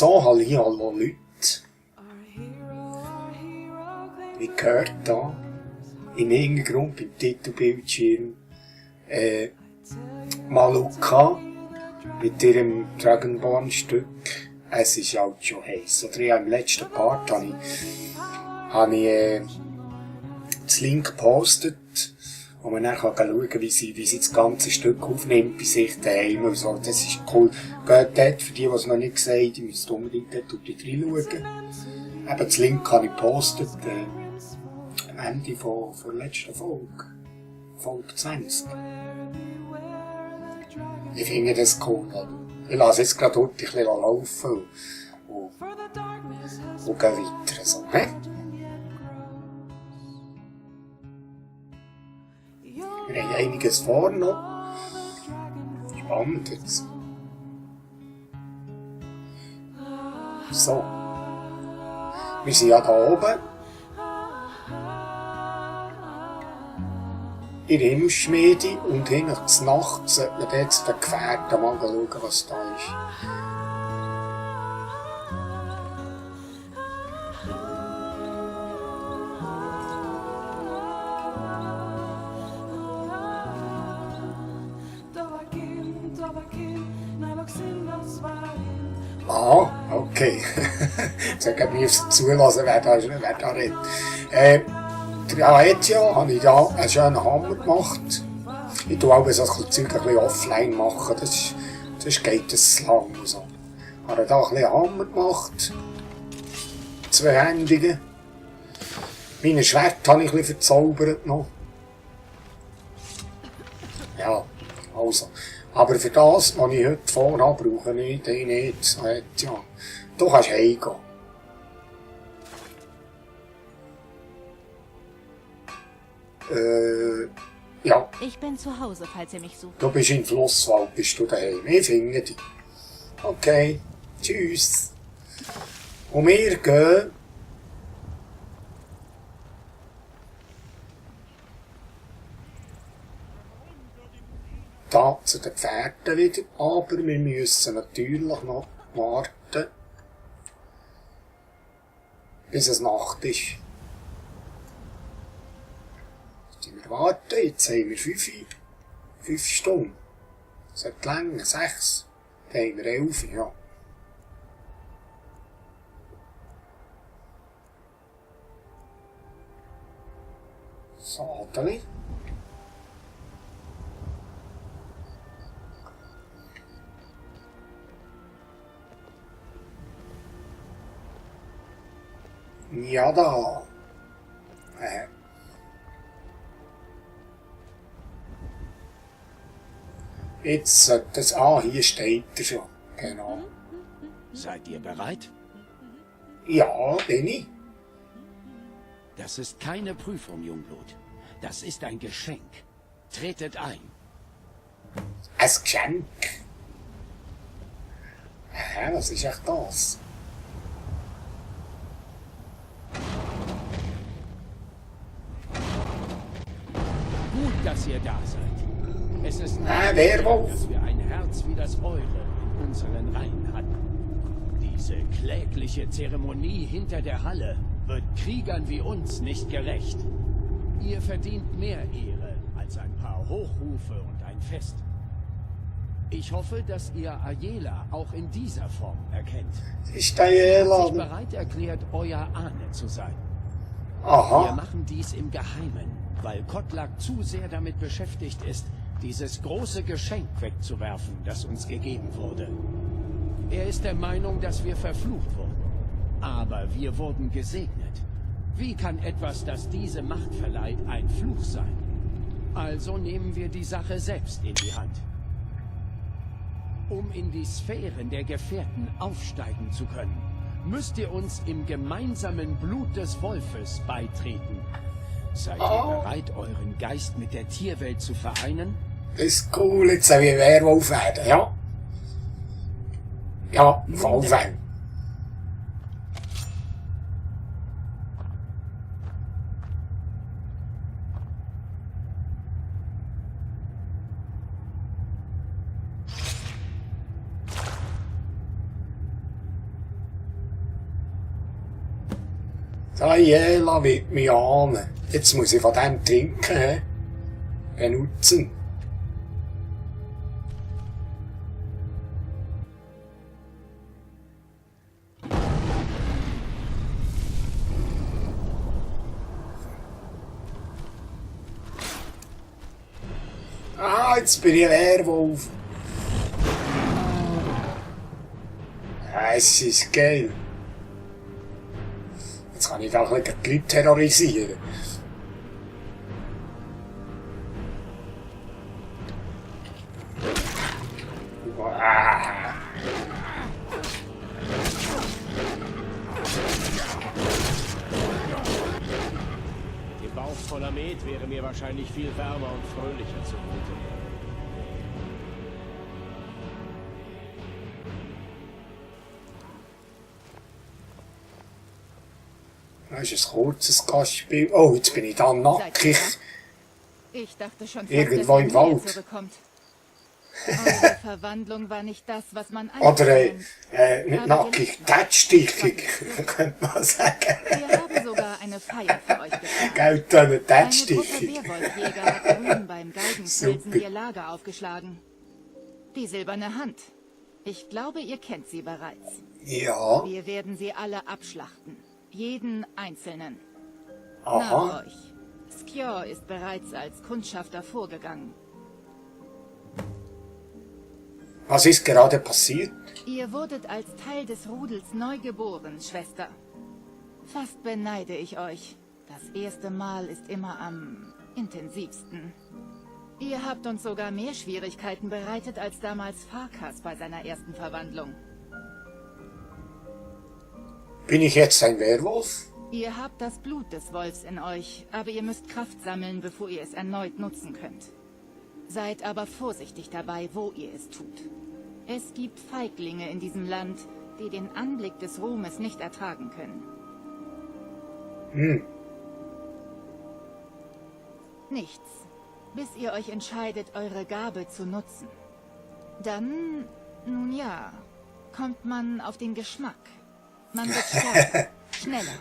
So, hallo Leute. Wie gehört da im Hintergrund beim Titelbildschirm Maluka mit ihrem Dragonborn-Stück. Es ist halt schon heiß. Oder ja, im letzten Part habe ich das Link gepostet, wo man dann schauen kann, wie sie das ganze Stück aufnimmt bei sich daheim. Also, das ist cool. Geht dort, für die es noch nicht gesehen haben, die müssen unbedingt dort reinschauen. Eben, das Link habe ich gepostet am Ende von der letzten Folge. Folge 20. Ich finde das cool. Ich lasse jetzt gerade heute ein bisschen laufen und gehe weiter. So, ne? Wir haben einiges vor noch. Spannend jetzt. So. Wir sind ja da oben. In der Himmelsschmiede und hin nach der Nacht sollte man dort zu den Gefährten mal schauen, was da ist. Ah, okay. Jetzt hätte ich mir zulassen, wer da redet. Jetzt habe ich da einen schönen Hammer gemacht. Ich tue auch so ein Zeug ein bisschen offline machen, sonst geht es lang. So. Ich habe da ein bisschen Hammer gemacht. Zweihändige. Meine Schwert habe ich ein bisschen verzaubert noch. Ja, also. Aber für das, was ich heute vorhabe, brauche ich den nicht. Ja. Du kannst heimgehen. Ja. Ich bin zu Hause, falls ihr mich sucht. Du bist im Flusswald, bist du daheim. Ich finde dich. Okay. Tschüss. Und wir gehen da zu den Pferden wieder, aber wir müssen natürlich noch warten, bis es Nacht ist. Wir warten, jetzt haben wir 5 Stunden. Das sollte länger, 6. Dann haben wir 11, ja. So, Adeli. Ja da. Jetzt sollte es... Ah, hier steht er schon. Genau. Seid ihr bereit? Ja, bin ich. Das ist keine Prüfung, Jungblut. Das ist ein Geschenk. Tretet ein. Ein Geschenk? Was ist echt das? Gut, dass ihr da seid. Es ist Werwolf. dass wir ein Herz wie das eure in unseren Reihen hatten. Diese klägliche Zeremonie hinter der Halle wird Kriegern wie uns nicht gerecht. Ihr verdient mehr Ehre als ein paar Hochrufe und ein Fest. Ich hoffe, dass ihr Ayela auch in dieser Form erkennt. Ist Ayela Sich bereit erklärt, euer Ahne zu sein. Aha. Wir machen dies im Geheimen, weil Kotlak zu sehr damit beschäftigt ist, dieses große Geschenk wegzuwerfen, das uns gegeben wurde. Er ist der Meinung, dass wir verflucht wurden. Aber wir wurden gesegnet. Wie kann etwas, das diese Macht verleiht, ein Fluch sein? Also nehmen wir die Sache selbst in die Hand. Um in die Sphären der Gefährten aufsteigen zu können, müsst ihr uns im gemeinsamen Blut des Wolfes beitreten. Seid ihr bereit, euren Geist mit der Tierwelt zu vereinen? Das ist cool, jetzt soll ich Werwolf werden, ja? Ja, voll Fan. Daniela wird mich ahnen. Jetzt muss ich von dem trinken, hä? Benutzen. Ah, jetzt bin ich ein Werwolf. Es ist geil. Jetzt kann ich auch ein bisschen die Leute terrorisieren. Ah. Im Bauch voller Met wäre mir wahrscheinlich viel wärmer und fröhlicher zumute. Das ist ein kurzes Gastspiel. Oh, jetzt bin ich da nackig. Ich dachte schon, Irgendwo im Wald. zurückkommt. Eure Verwandlung war nicht das, was man Oder, nennt. nicht Aber nackig, tätstichig, könnte man sagen. Wir haben sogar eine Feier für euch geplant. Gell, eine Eine Gruppe tätstichig. Werwolfjäger hat drüben beim Galgenfelsen Super. ihr Lager aufgeschlagen. Die silberne Hand. Ich glaube, ihr kennt sie bereits. Ja, Wir werden sie alle abschlachten. Jeden einzelnen. aha. Nach euch. Skjor ist bereits als Kundschafter vorgegangen. Was ist gerade passiert? Ihr wurdet als Teil des Rudels neu geboren, Schwester. Fast beneide ich euch. Das erste Mal ist immer am intensivsten. Ihr habt uns sogar mehr Schwierigkeiten bereitet als damals Farkas bei seiner ersten Verwandlung. Bin ich jetzt ein Werwolf? Ihr habt das Blut des Wolfs in euch, aber ihr müsst Kraft sammeln, bevor ihr es erneut nutzen könnt. Seid aber vorsichtig dabei, wo ihr es tut. Es gibt Feiglinge in diesem Land, die den Anblick des Ruhmes nicht ertragen können. Nichts, bis ihr euch entscheidet, eure Gabe zu nutzen. Dann, nun ja, kommt man auf den Geschmack. Man wird stärker, schneller.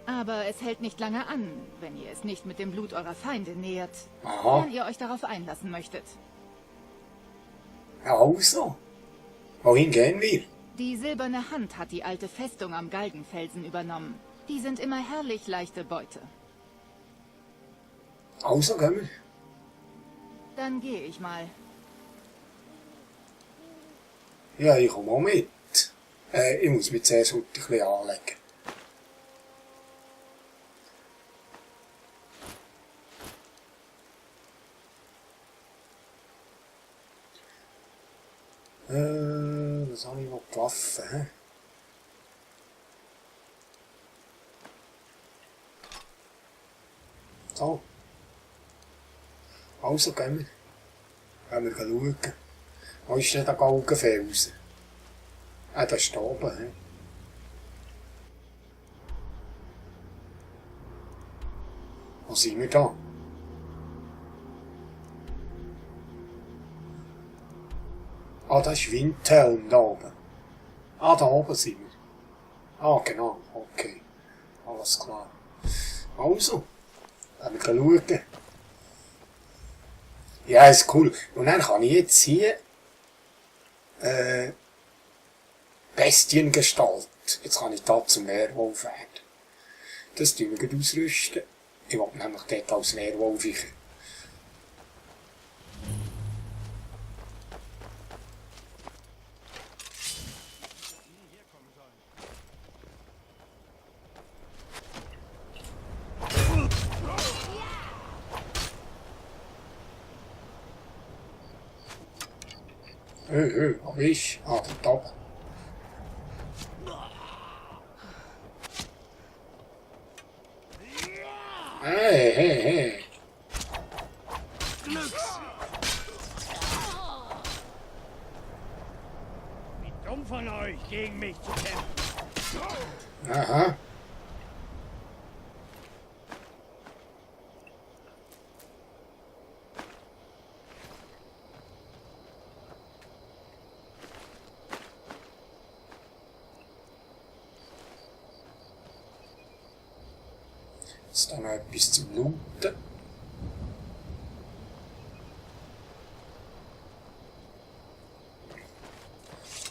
Aber es hält nicht lange an, wenn ihr es nicht mit dem Blut eurer Feinde nähert, Aha. wenn ihr euch darauf einlassen möchtet. Also, wohin gehen wir? Die silberne Hand hat die alte Festung am Galgenfelsen übernommen. Die sind immer herrlich leichte Beute. Also gehen wir. Dann gehe ich mal. Ja, ich komme auch mit. Ich muss mich zuerst ein bisschen anlegen. Was habe ich noch die Waffe, hä? So. Also gehen wir. Gehen wir schauen. Wo ist denn der Galgenfelsen? Ah, da ist da oben, hä? Wo sind wir da? Ah, das ist Windhelm da oben. Ah, da oben sind wir. Ah, genau, okay. Alles klar. Also, werden wir schauen. Ja, ist cool. Und dann kann ich jetzt hier Bestiengestalt. Jetzt kann ich da zum Werwolf werden. Das tun wir gleich ausrüsten. Ich will nämlich dort als Werwolf ich. Hab ich? Ah, der Tab. Hey. Wie dumm von euch, gegen mich zu kämpfen. Aha. Jetzt da noch etwas zum Looten.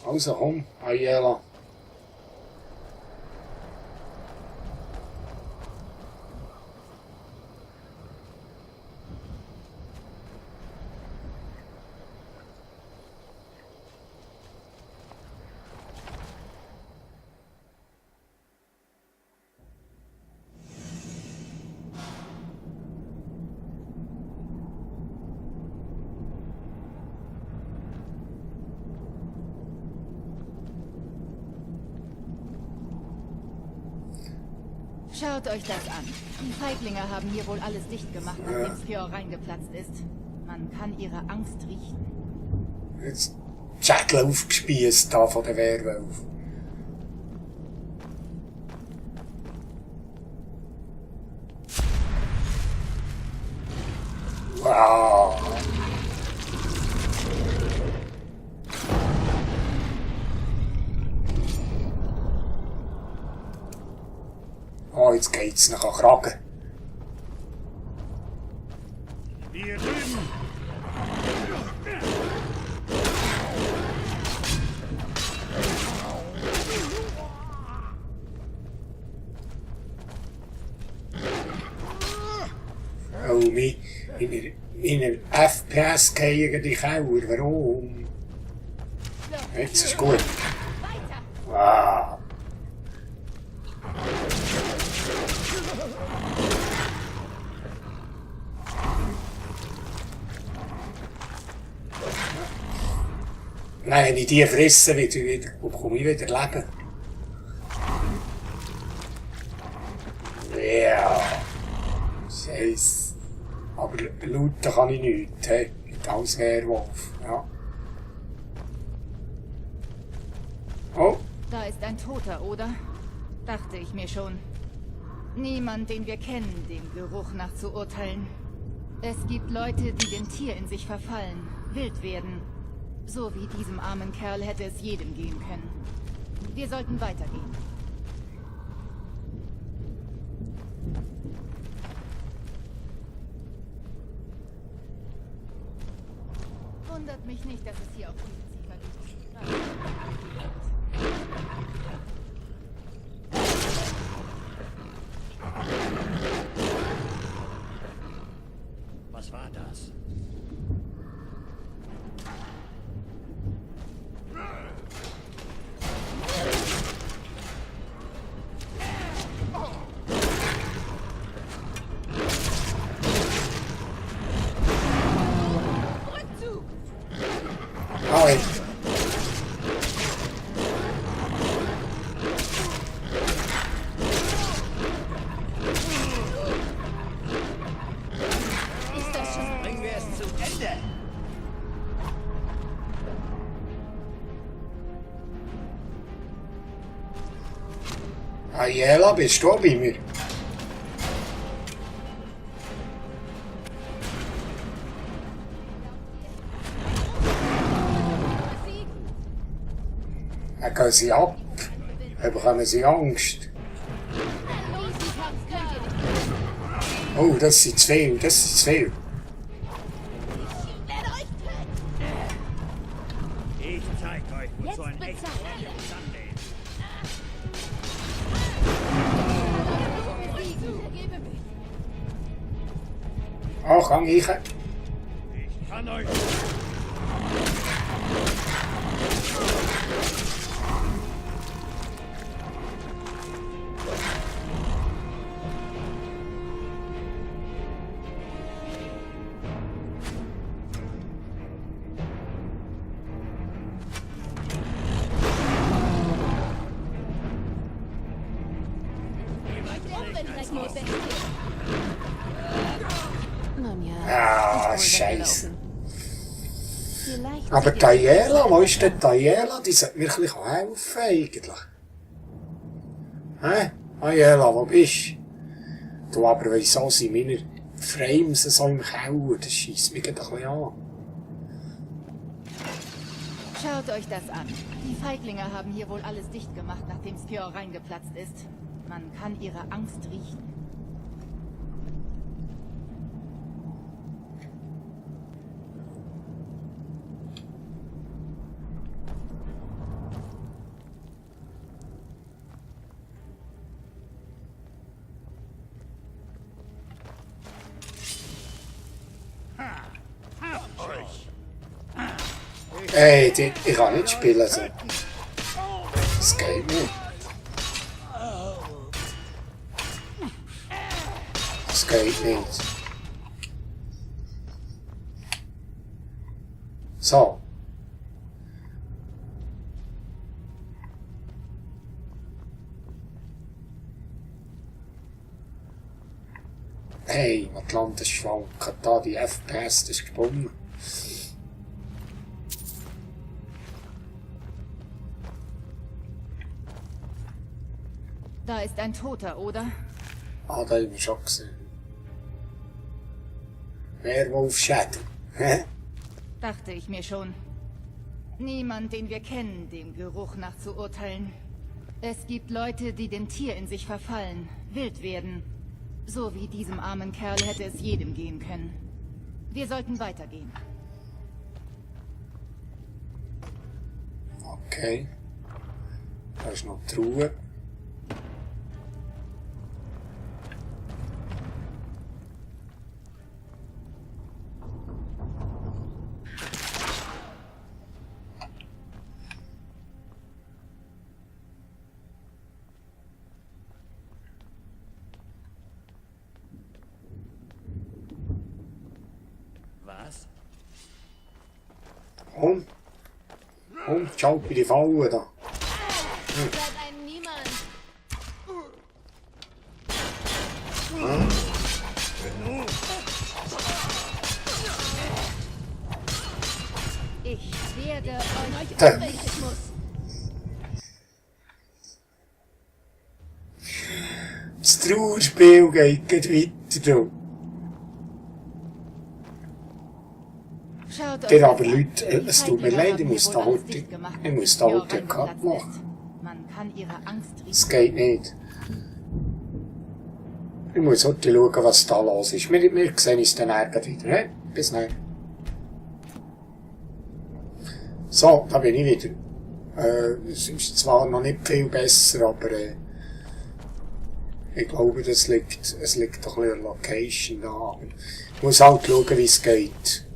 Also komm, Ayala. Schaut euch das an. Die Feiglinge haben hier wohl alles dicht gemacht, nachdem Skjor reingeplatzt ist. Man kann ihre Angst riechen. Jetzt Schädel aufgespießt da von der Werwolf. Wow. Oh, jetzt geht's nach Kragen. Hier drüben! Oh, meine FPS gehen die Kauer. Warum? Jetzt ist gut. Wow. Nein, wenn ich die fresse, bekomme ich wieder Leben. Ja. Scheiße. Aber looten kann ich nichts, hey. Nicht als Werwolf, ja. Oh. Da ist ein Toter, oder? Dachte ich mir schon. Niemand, den wir kennen, dem Geruch nach zu urteilen. Es gibt Leute, die dem Tier in sich verfallen, wild werden. So wie diesem armen Kerl hätte es jedem gehen können. Wir sollten weitergehen. Wundert mich nicht, dass es hier auch Ungeziefer gibt. Was war das? Nein. Bringen wir es zu Ende! Ayala, bist du bei mir? Dann gehen sie ab. Dann bekommen sie Angst. Oh, das sind zu viel, das ist zu viel. Ich zeig euch, wozu ein echter Zusammenleben. Ach, kann ich. Ich kann euch... Nun ja. Ah, ist wohl Scheiße. weggelaufen. Vielleicht Aber sieht ihr- Ayala, wo ist denn Ayala? Die sollte mir ein bisschen helfen, eigentlich. Hä? Ayala, wo bist du? Aber wieso sind meine Frames so im Keller? Das scheisst mich ein bisschen an. Schaut euch das an. Die Feiglinge haben hier wohl alles dicht gemacht, nachdem Skjor reingeplatzt ist. Man kann ihre Angst riechen. Ey, ich kann nicht spielen so. Das geht nicht. Das geht nicht. So. Hey, Atlantis schwanken. Da, die FPS, das ist gesprungen. Da ist ein Toter, oder? Ah, da haben wir schon gesehen. Werwolf-Schädel. Hä? Dachte ich mir schon. Niemand, den wir kennen, dem Geruch nach zu urteilen. Es gibt Leute, die dem Tier in sich verfallen, wild werden. So wie diesem armen Kerl hätte es jedem gehen können. Wir sollten weitergehen. Okay. Da ist noch die Truhe. Was? Und schau bei die Fallen da. Seid ein Niemand. Ich werde euch Da. Mechanismus. Das Trauerspiel geht weiter. Schaut Geht euch aber das an. Leute, es tut mir Die leid, Zeichen ich muss haben da wohl alles heute, dicht gemacht, ich muss da damit heute einen ihr Cut auf einem Platz machen. sitzt. Man kann ihre Angst Das riechen. geht nicht. Ich muss heute schauen, was da los ist. Wir sehen uns dann wieder. He? Bis dann. So, da bin ich wieder. Es ist zwar noch nicht viel besser, aber ich glaube, es liegt doch ein bisschen an der Location da. Aber ich muss halt schauen, wie es geht.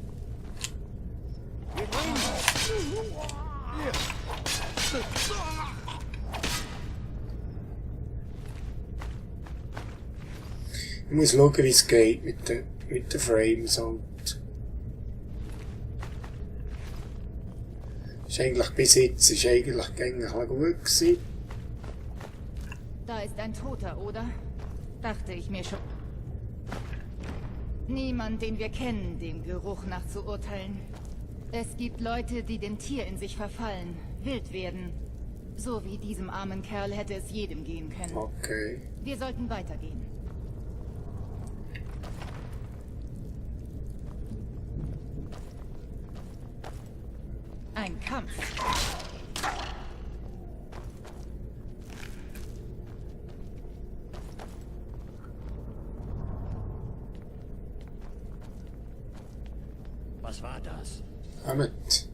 Ich muss schauen, wie es geht mit den Frames und... Ist eigentlich bis jetzt ist eigentlich gängig gut gewesen. Da ist ein Toter, oder? Dachte ich mir schon. Niemand, den wir kennen, dem Geruch nach zu urteilen. Es gibt Leute, die dem Tier in sich verfallen, wild werden. So wie diesem armen Kerl hätte es jedem gehen können. Okay. Wir sollten weitergehen. Ein Kampf. Was war das? Kommt.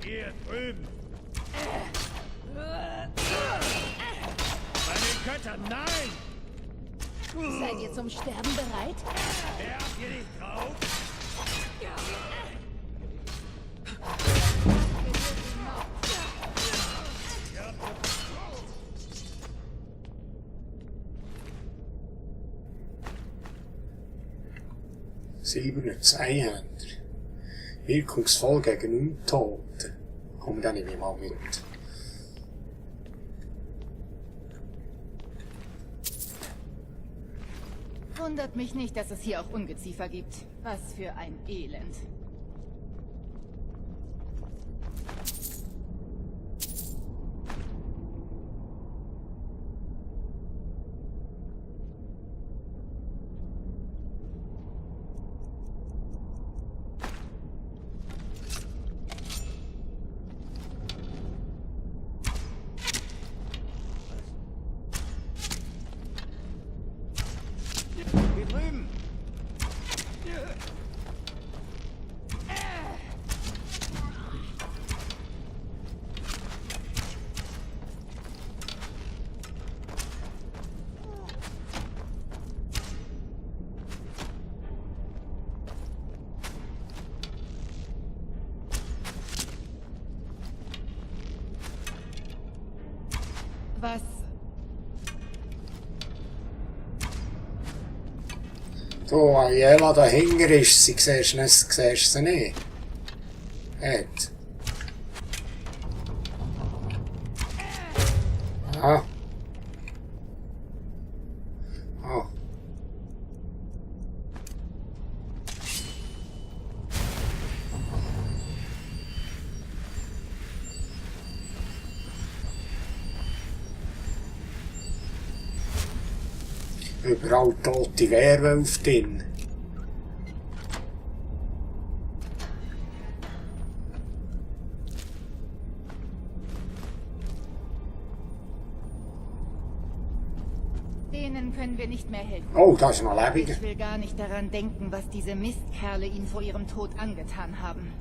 Hier drüben. Bei den Göttern, nein! Seid ihr zum Sterben bereit? Wer habt ihr nicht drauf? Silberner Zweihänder. Wirkungsvoll gegen Untote. Komm, dann nehme ich mal mit. Wundert mich nicht, dass es hier auch Ungeziefer gibt. Was für ein Elend. Hier drüben! Was? So, Ayela dahinter ist sie, siehst sie nicht. Jetzt. Aha. Ah. Überall tote Werwölfe drin. Denen können wir nicht mehr helfen. Oh, da ist noch lebendiger. Ich will gar nicht daran denken, was diese Mistkerle ihnen vor ihrem Tod angetan haben.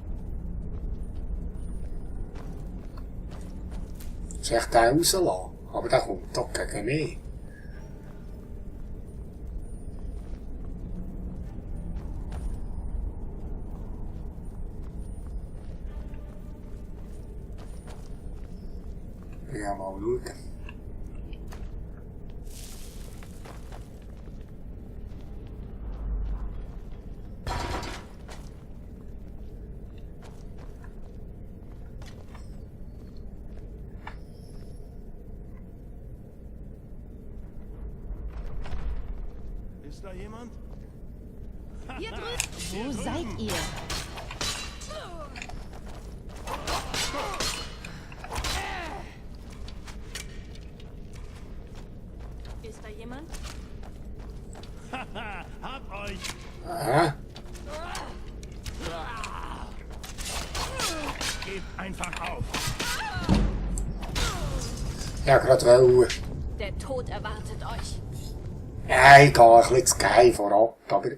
Soll ich den rauslassen? Aber der kommt doch gegen mich. Ja, mal schauen. Ist da jemand? Hier drüben! Wo seid ihr? Ist da jemand? Haha, hab euch! Aha. Gebt einfach auf! Ja, gerade wollen. Der Tod erwartet euch. Ja, ich gehe ein bisschen zu geil vorab, aber...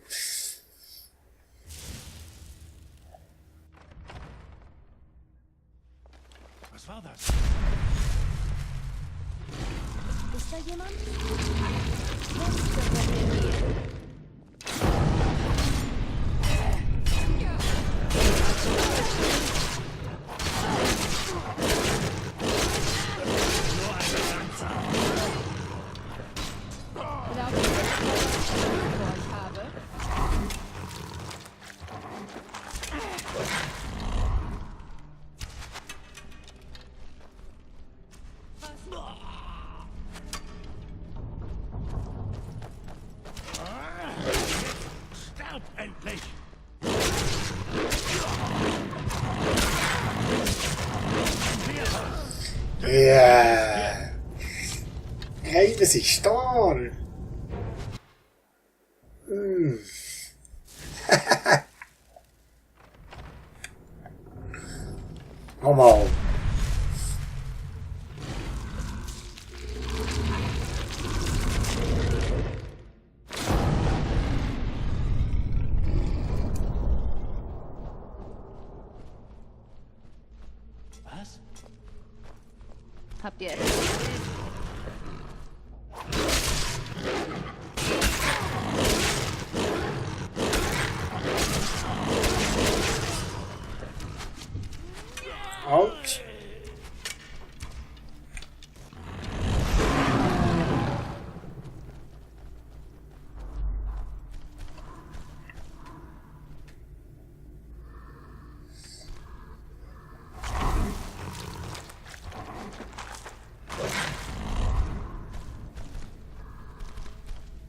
Was war das? Ist da jemand? Jetzt gehört er mir. Nur eine langsam. Glaubt ihr, dass ich vor euch habe? Sterb endlich! Ja. Hey, was ist da? Hm. Nochmal. Was? Habt ihr etwas? Autsch.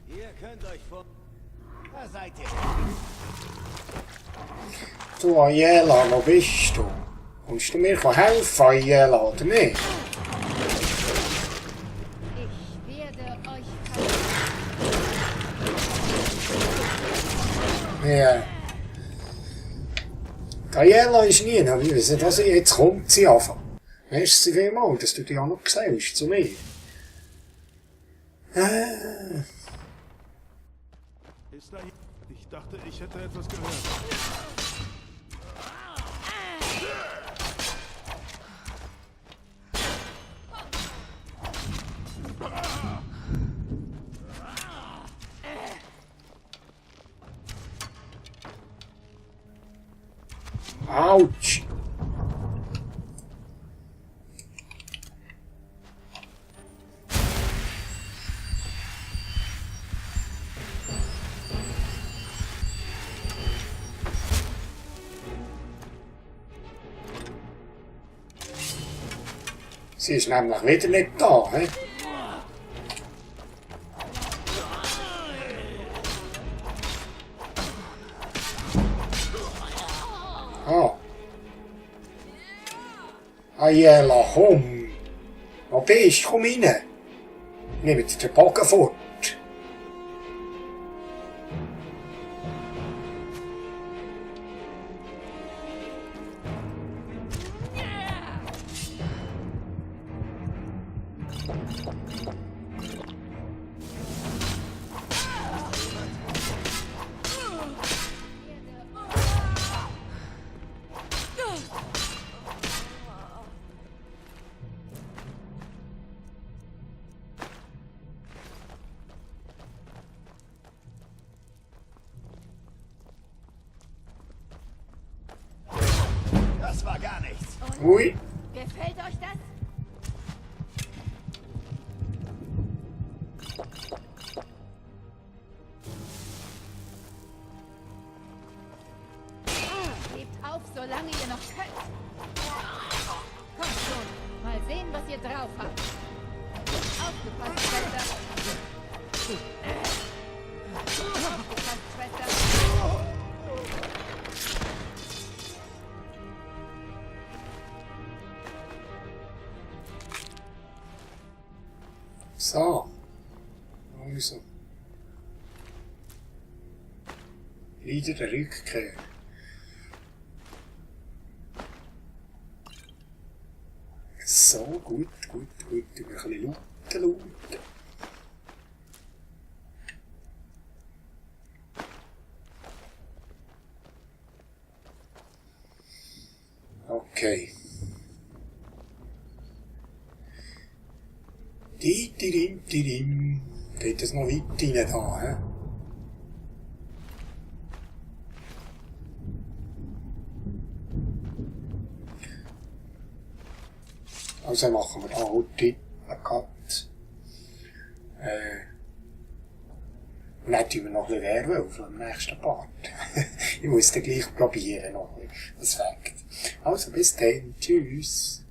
Ihr könnt euch vor... Da seid ihr. Du, Ayela, wo bist du? Kommst du mir helfen, Ayela, oder nicht? Ich werde euch Ja. Ayela ist nie, ich weiss nicht, also jetzt kommt sie einfach. Merci vielmals, dass du dich auch noch siehst, zu mir. Ist da jemand? Ich dachte, ich hätte etwas gehört. Autsch. Sie ist nämlich wieder nicht da, hä? Ah. Ayala, komm. Wo bist du? Komm rein. Nimm jetzt den Bogen fort. Das war gar nichts. Ui. Gefällt euch das? Gebt auf, solange ihr noch könnt. Kommt schon, mal sehen, was ihr drauf habt. Aufgepasst, Schwester. Aufgepasst, Schwester. So. Also. Wieder der Rückkehr. So, gut. Über ein bisschen looten. Okay. Tidim. Geht es noch weit rein da, hä? Also machen wir da heute einen Cut. Und dann tun wir noch ein bisschen Werwolf im nächsten Part. Ich muss dann gleich probieren noch. Das Fakt. Also bis dann. Tschüss.